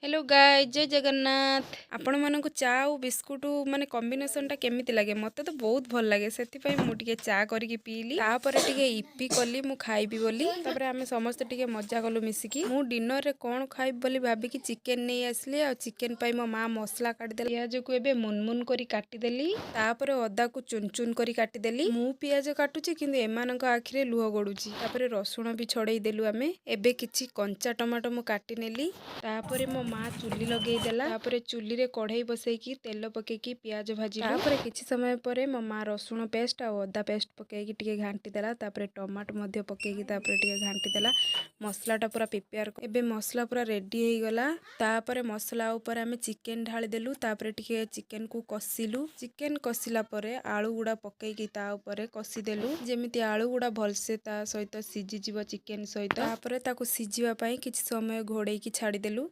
Hello guys, ଜୟ ଜଗନ୍ନାଥ। ଆପଣମାନଙ୍କୁ ଚା ଆଉ ବିସ୍କୁଟ ମାନେ କମ୍ବିନେସନଟା କେମିତି ଲାଗେ? ମୋତେ ତ ବହୁତ ଭଲ ଲାଗେ। ସେଥିପାଇଁ ମୁଁ ଟିକେ ଚା କରିକି ପିଇଲି। ତାପରେ ଟିକେ ଇପି କଲି ମୁଁ ଖାଇବି ବୋଲି। ତାପରେ ଆମେ ସମସ୍ତେ ଟିକେ ମଜା କଲୁ ମିଶିକି। ମୁଁ ଡିନରରେ କ'ଣ ଖାଇବି ବୋଲି ଭାବିକି ଚିକେନ ନେଇ ଆସିଲି ଆଉ ଚିକେନ ପାଇଁ ମୋ ମା ମସଲା କାଟିଦେଲା। ପିଆଜକୁ ଏବେ ମୁନମୁନ କରି କାଟିଦେଲି। ତାପରେ ଅଦାକୁ ଚୁନ ଚୁନ କରି କାଟିଦେଲି। ମୁଁ ପିଆଜ କାଟୁଛି, କିନ୍ତୁ ଏମାନଙ୍କ ଆଖିରେ ଲୁହ ଗଡୁଛି। ତାପରେ ରସୁଣ ବି ଛଡ଼େଇ ଦେଲୁ ଆମେ। ଏବେ କିଛି କଞ୍ଚା ଟମାଟୋ ମୁଁ କାଟି ନେଲି। ତାପରେ ମୋ ମା ଚୁଲି ଲଗେଇ ଦେଲା। ତାପରେ ଚୁଲିରେ କଢ଼େଇ ବସେଇକି, ତେଲ ପକେଇକି ପିଆଜ ଭାଜିଲୁ। ତାପରେ କିଛି ସମୟ ପରେ ମୋ ମା ରସୁଣ ପେଷ୍ଟ ଆଉ ଅଦା ପେଷ୍ଟ ପକେଇକି ଟିକେ ଘାଣ୍ଟି ଦେଲା। ତାପରେ ଟମାଟୋ ମଧ୍ୟ ପକେଇକି ତାପରେ ଟିକେ ଘାଣ୍ଟି ଦେଲା। ମସଲାଟା ପୁରା ପ୍ରିପେୟାର। ଏବେ ମସଲା ପୁରା ରେଡ଼ି ହେଇଗଲା। ତାପରେ ମସଲା ଉପରେ ଆମେ ଚିକେନ ଢାଳି ଦେଲୁ। ତାପରେ ଟିକେ ଚିକେନକୁ କଷିଲୁ। ଚିକେନ କଷିଲା ପରେ ଆଳୁ ଗୁଡ଼ା ପକେଇକି ତା ଉପରେ କଷିଦେଲୁ, ଯେମିତି ଆଳୁ ଗୁଡ଼ା ଭଲସେ ତା ସହିତ ସିଝିଯିବ, ଚିକେନ ସହିତ। ତାପରେ ତାକୁ ସିଝିବା ପାଇଁ କିଛି ସମୟ ଘୋଡ଼େଇକି ଛାଡ଼ିଦେଲୁ।